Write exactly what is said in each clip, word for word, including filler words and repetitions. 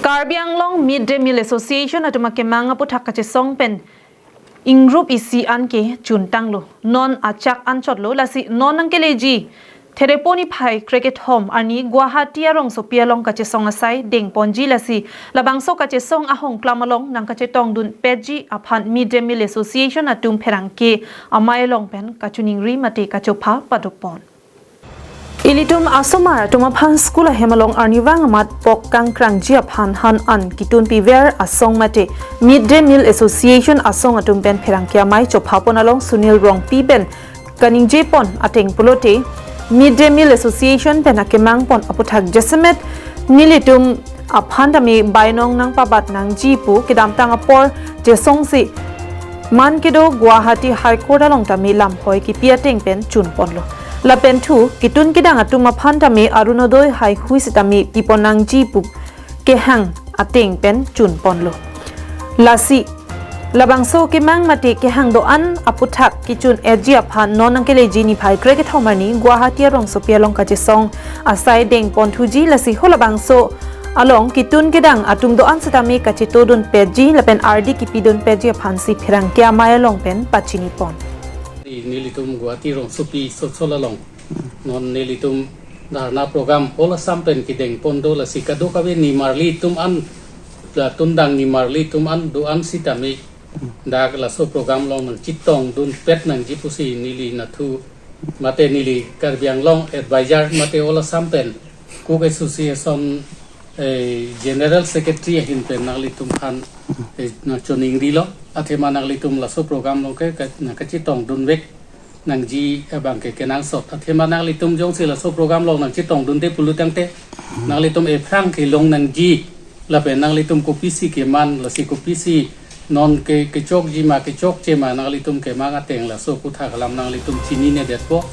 Karbi Anglong Mid Day Meal Association atum akemang aputhak kachesong pen ingrup isi an ke chuntanglo. Non achak anchotlo, lasi non nangkeleji Therepo niphai krekethom arni Guwahati arongsopi along kachesong asai dengponji, lasi labangso kachesong ahongklam along nangkachetongdun petji aphan Mid Day Meal Association atum pherangke amei along pen kachiningri mate kachopha padopon. Ilitum asomar atum aphan school ahem along arnivang amat pok kangkrangji aphan han an kitunpiver asong mate Mid Day Meal Association asong atum pen pherangke amei chophapon along Sunil Rongpi pen kaningjepon ateng pulote, Mid Day Meal Association pen akemangpon aputhak jasemet nelitum aphan tame bainong nangpabat nangji pu kedamtang apor jesongsi man kedo Guwahati High Court along tame lamphoi kipi ateng pen chunponlo. Lapen thu kitun kedang atum aphan tame Arunodoi haihui sitame pipon nangji pu kehang ateng pen chunponlo. Lasi labangso kemang mate kehang do-an aputhak kichun-etji aphan non nangkeleji niphai krekethom arni Guwahati arongsopi along kachesong asai dengponthuji, lasi ho labangso along kitun kedang atum do-an sitame kachetodun petji lapen ardi kipidun petji aphansi pherangke amei along pen pachinipon. Nelitum Guwahati rongsopi Silchar along non nelitum dharna program All Assam pen kedengpon do, lasi kadokave nimarli atum an, latum dang nimarli atum an do-an sitame dak laso program along nangchetongdun pet nangji pusi neli nathu mate neli Karbi Anglong advisor mate All Assam pen Cook Association, eh, General Secretary ahin pen nanglitum aphan, eh, nangchiningrilo. Athema nanglitum laso program along ke, ke, nangkachetongdunvek nangji abang ke kenangsot. Athema nanglitum jongsi laso program along nangchetongdunde pulo tangte, nanglitum ephrang kelong nangji lapen nanglitum kopisi keman, lasi kopisi non ke kechokji ma kechokche ma nanglitum kemang ateng laso aputhak alam nanglitum chininedetpo.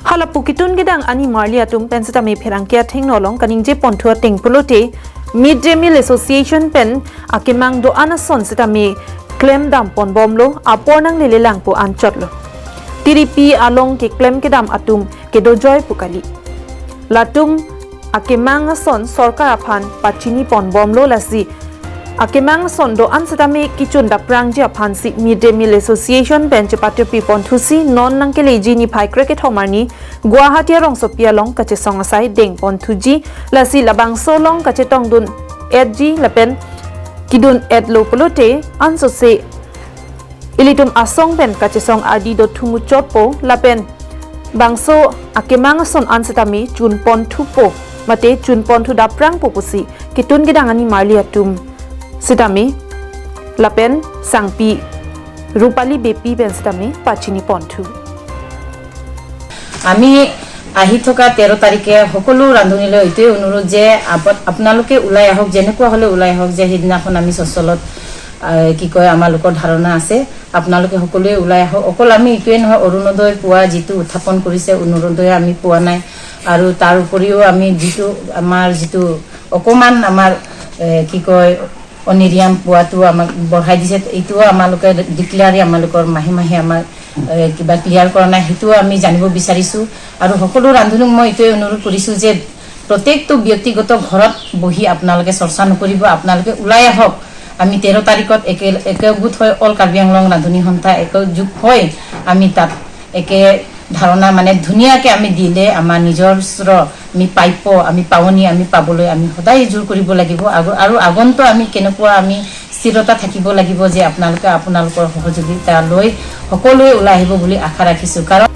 Halapu kitun kedang animarli atum pen sitame pherangke athengno along kaningjeponthu ateng pulote, Mid Day Meal Association pen akemang do-an ason sitame klemdamponbomlo, apor nanglelelang pu anchotlo. Tiripi along keklem kedam atum kedojoi pu kali. Latum akemang ason sorkar aphan pachiniponbomlo, lasi akemang ason do-an sitame kichun daprangji aphansi Mid Day Meal Association pen chepathupiponthusi non nangkeleji niphai krekethom arni Guwahati arongsopi along kachesong asai dengponthuji, lasi labangso along kachetongdun-etji lapen kidun-etlo pulote ansose ilitum asong pen kachesong ardi dothu muchotpo lapen bangso akemang ason an sitame chunponthupo mate chunponthu daprangpo pusi kitun kedang animarli atum sitame lapen sangpi Rupali Beypi pen sitame pachiniponthu. আমি আহি থকা তেৰ তাৰিখে সকলো ৰান্ধনীলৈ এইটোৱে অনুৰোধ যে আপ-, আপোনালোকে ওলাই আহক, যেনেকুৱা হ'লে ওলাই আহক, যে সেইদিনাখন আমি চচলত, আহ, কি কয়, আমালোকৰ ধাৰণা আছে, আপোনালোকে সকলোৱে ওলাই আহক। অকল আমি এইটোৱে নহয়, অৰুণোদয় পোৱা যিটো উত্থাপন কৰিছে, অৰুণোদয় আমি পোৱা নাই, আৰু তাৰ উপৰিও আমি যিটো আমাৰ যিটো অকণমান আমাৰ, এ, কি কয়, অনেৰিয়াম পোৱাটো আমাক বঢ়াই দিছে, এইটোও আমালোকে ডিক্লেয়াৰ আমালোকৰ মাহে মাহে আমাক, এ, কিবা ক্লিয়াৰ কৰা নাই, সেইটোও আমি জানিব বিচাৰিছোঁ। আৰু সকলো ৰান্ধনীক মই এইটোৱে অনুৰোধ কৰিছোঁ যে প্ৰত্যেকটো ব্যক্তিগত ঘৰত বহি আপোনালোকে চৰ্চা নকৰিব, আপোনালোকে ওলাই আহক। আমি তেৰ তাৰিখত একে, একগোট হৈ অল কাৰ্বি আংলং ৰান্ধনী সন্থা একযোগ হৈ আমি তাত একে ধাৰণা মানে ধুনীয়াকে আমি দিলে আমাৰ নিজস্ব আমি প্ৰাপ্য, আমি পাৱনি আমি পাবলৈ আমি সদায় জোৰ কৰিব লাগিব। আগ-, আৰু আগন্তুক আমি কেনেকুৱা আমি স্থিৰতা থাকিব লাগিব যে আপোনালোকে আপোনালোকৰ সহযোগিতা লৈ সকলোৱে ওলাই আহিব বুলি আশা ৰাখিছোঁ। কাৰণ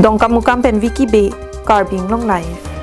Dongkamukam pen Vicky Bey, Karbi Anglong Live.